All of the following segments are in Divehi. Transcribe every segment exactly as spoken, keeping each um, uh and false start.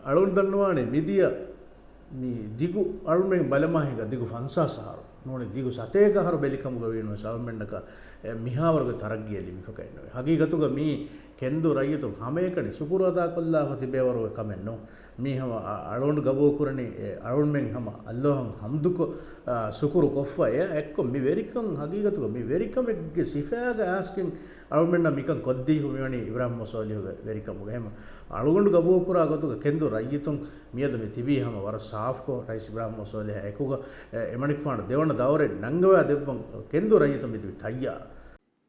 އަޅުން ދަންނަވާނެ މިދިޔަ މި ދިގު އަޅުމެން ބަލަމާ ހިނގާ ދިގު ފަންސާސް އަހަރު ނޫނީ ދިގު ސަތޭކަ އަހަރު ބެލިކަމުގަ ވީނުވެސް އަޅުމެންނަކަށް އެ މިހާވަރުގެ ތަރައްގީއެއް ލިބިފަކައެއްނުވޭ. ހަގީގަތުގަ މީ ކެންދޫ ރައްޔިތުން ހަމައެކަނި ޝުކުރު އަދާކޮށްލާފަ ތިބޭވަރުގެ ކަމެއް ނޫން. މީ ހަމަ އަ-، އަޅުގަނޑު ގަބޫލުކުރަނީ، އެ، އަޅުންމެން ހަމަ އައްލޯހަށް ހަމްދުކޮށް، އާ، ޝުކުރު ކޮށްފަ އެއާ އެއްކޮށް މި ވެރިކަން ހަގީގަތުގަ މި ވެރިކަމެއްގެ ސިފައިގަ އާސްކިން އަޅުމެންނަށް މިކަން ކޮށްދީފަ މިވަނީ އިބްރާހިމް ސޯލިހުގެ ވެރިކަމުގަ. ހަމަ އަޅުގަނޑު ގަބޫލުކުރާ ގޮތުގަ ކެންދޫ ރައްޔިތުން މިއަދު މި ތިބީ ހަމަ ވަރަށް ސާފުކޮށް، ރައީސް އިބްރާހިމް ސޯލިހާ އެކުގަ، އެ، އެމަނިކުފާނު ދެވަނަ ދައުރެއް ނަންގަވާ ދެއްވަން ކެންދޫ ރައްޔިތުން މި ތިބީ ތައްޔާރު.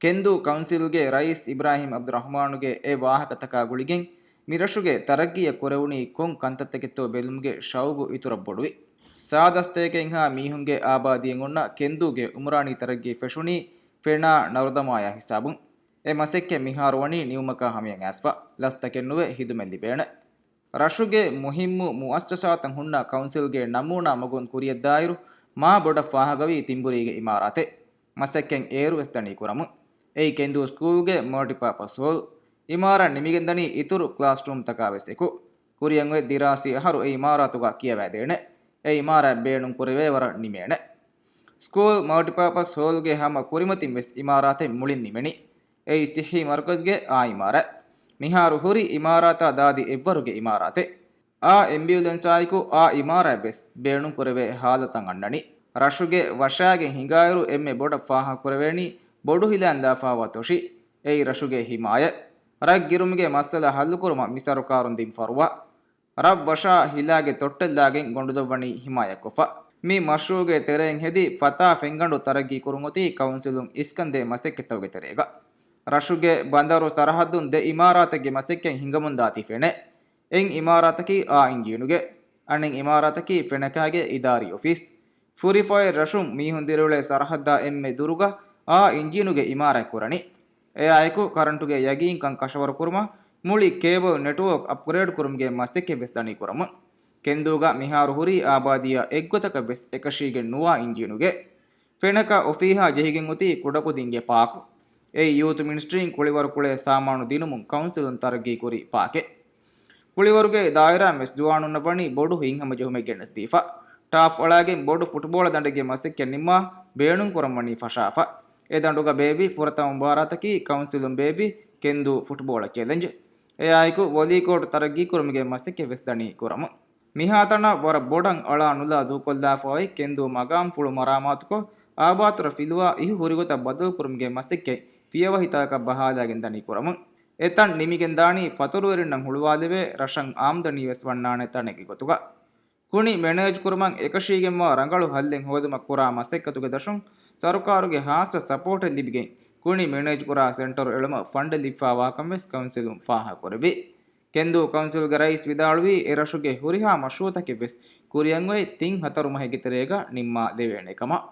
ކެންދޫ ކައުންސިލްގެ ރައީސް އިބްރާހިމް އަބްދުއްރަހްމާނުގެ އެ ވާހަކަތަކާ ގުޅިގެން މި ރަށުގެ ތަރައްގީއަށް ކުރެވުނީ ކޮން ކަންތައްތަކެއްތޯ ބެލުމުގެ ޝައުގު އިތުރަށް ބޮޑުވި. ސާދަ ސަތޭކައެއްހާ މީހުންގެ އާބާދީއެއް އޮންނަ ކެންދޫގެ އުމްރާނީ ތަރައްގީ ފެށުނީ ފެނާ ނަރުދަމާޔާ ހިސާބުން. އެ މަސައްކަތް މިހާރު ވަނީ ނިމުމަކާ ހަމަޔަށް އައިސްފަ. ލަސްތަކެއްނުވެ ހިދުމަތް ލިބޭނެ. ރަށުގެ މުހިއްމު މުއައްސަސާތައް ހުންނަ ކައުންސިލްގެ ނަމޫނާ މަގުން ކުރިއަށްދާއިރު، މާ ބޮޑަށް ފާހަގަވީ ތިންބުރީގެ އިމާރާތެއް. މަސައްކަތް އޭރުވެސް ދަނީ ކުރަމުން. އެއީ ކެންދޫ ސްކޫލްގެ މަލްޓިޕާޕަސް ހޯލް. އިމާރާތް ނިމިގެންދަނީ އިތުރު ކްލާސްރޫމްތަކާވެސް އެކު. ކުރިއަށް އޮތް ދިރާސީ އަހަރު އެ އިމާރާތުގަ ކިޔަވައިދޭނެ. އެ އިމާރާތް ބޭނުން ކުރެވޭ ވަރަށް ނިމޭނެ. ސްކޫލް މަލްޓިޕާޕަސް ހޯލްގެ ހަމަ ކުރިމަތިން ވެސް އިމާރާތެއް މުޅިން ނިމެނީ. އެއީ ސިއްހީ މަރުކަޒްގެ އާ އިމާރާތް. މިހާރު ހުރި އިމާރާތާ ދާދި އެއްވަރުގެ އިމާރާތެއް. އާ އެމްބިއުލެންސާއެކު އާ އިމާރާތް ވެސް ބޭނުން ކުރެވޭ ހާލަތަށް އަންނަނީ. ރަށުގެ ވަށާގެން ހިނގާއިރު އެންމެ ބޮޑަށް ފާހަގަކުރެވޭނީ ބޮޑު ހިލާން ލާފާވާ ތޮށި. އެއީ ރަށުގެ ހިމާޔަތް. ރަށް ގިރުމުގެ މައްސަލަ ހައްލުކުރުމަށް މި ސަރުކާރުން ދިން ފަރުވާ. ރަށް ވަށާ ހިލާގެ ތޮއްޓެއްލާގެން ގޮނޑުދޮށްވަނީ ހިމާޔަތްކޮށްފަ. މި މަޝްރޫއުގެ ތެރެއިން ހެދި ފަތާ ފެންގަނޑު ތަރައްގީ ކުރުން އޮތީ ކައުންސިލުން އިސްކަންދޭ މަސައްކަތްތަކުގެ ތެރޭގަ. ރަށުގެ ބަނދަރު ސަރަހައްދުން ދެ އިމާރާތެއްގެ މަސައްކަތް ހިނގަމުންދާތީ ފެނޭ. އެއް އިމާރާތަކީ އާ އިންޖީނުގެ، އަނެއް އިމާރާތަކީ ފެނަކާގެ އިދާރީ އޮފީސް. ފުރިފައި ރަށުން މީހުން ދިރިއުޅޭ ސަރަހައްދާ އެންމެ ދުރުގަ އާ އިންޖީނުގެ އިމާރާތް ކުރަނީ. އެއާއެކު ކަރަންޓުގެ ޔަގީންކަން ކަށަވަރުކުރުމަށް މުޅި ކޭބަލް ނެޓްވޯކް އަޕްގްރޭޑް ކުރުމުގެ މަސައްކަތް ވެސް ދަނީ ކުރަމުން. ކެންދޫގަ މިހާރު ހުރީ އާބާދީއަށް އެއްގޮތަކަށް ވެސް އެކަށީގެން ނުވާ އިންޖީނުގެ. ފެނަކަ އޮފީހާ ޖެހިގެން އޮތީ ކުޑަކުދިންގެ ޕާކު. އެއީ ޔޫތު މިނިސްޓްރީން ކުޅިވަރު ކުޅޭ ސާމާނު ދިނުމުން ކައުންސިލުން ތަރައްގީ ކުރި ޕާކެއް. ކުޅިވަރުގެ ދާއިރާ ވެސް ޒުވާނުންނަށް ވަނީ ބޮޑު ހިތްހަމަޖެހުމެއް ގެނެސްދީފަ. ޓާފް އަޅާގެން ބޮޑު ފުޓްބޯޅަ ދަނޑެއްގެ މަސައްކަތް ނިންމާ ބޭނުން ކުރަން ވަނީ ފަށާފަ. އެ ދަނޑުގަ ބޭއްވި ފުރަތަމަ މުބާރާތަކީ ކައުންސިލުން ބޭއްވި ކެންދޫ ފުޓްބޯޅަ ޗެލެންޖް. އެއާއެކު ވޮލީކޯޓް ތަރައްގީ ކުރުމުގެ މަސައްކަތް ވެސް ދަނީ ކުރަމުން. މިހާތަނަށް ވަރަށް ބޮޑަށް އަޅާ ނުލާ ދޫކޮށްލާފަ އޮތް ކެންދޫ މަގާމްފުޅު މަރާމާތުކޮށް، އާބާތުރަށް ފިލުވާ އިހު ހުރިގޮތަށް ބަދަލުކުރުމުގެ މަސައްކަތް ފިޔަވަހިތަކަށް ބަހާލާގެން ދަނީ ކުރަމުން. އެތަން ނިމިގެންދާނީ ފަތުރުވެރިންނަށް ހުޅުވާލެވޭ ރަށަށް އާމްދަނީ ވެސް ވަންނާނެ ތަނެއްގެ ގޮތުގަ. ކުނި މެނޭޖް ކުރުމަށް އެކަށީގެންވާ ރަނގަޅު ހައްލެއް ހޯދުމަށް ކުރާ މަސައްކަތުގެ ދަށުން ސަރުކާރުގެ ހާއްސަ ސަޕޯޓެއް ލިބިގެން، ކުނި މެނޭޖް ކުރާ ސެންޓަރު އެޅުމަށް ފަންޑެއް ލިބިފާވާކަން ވެސް ކައުންސިލުން ފާހަގަކުރެއްވި. ކެންދޫ ކައުންސިލްގެ ރައީސް ވިދާޅުވީ، އެ ރަށުގެ ހުރިހާ މަޝްރޫއުތަކެއް ވެސް ކުރިއަށް އޮތް ތިން ހަތަރު މަހެއްގެ ތެރޭގަ ނިންމާލެވޭނެ ކަމަށް.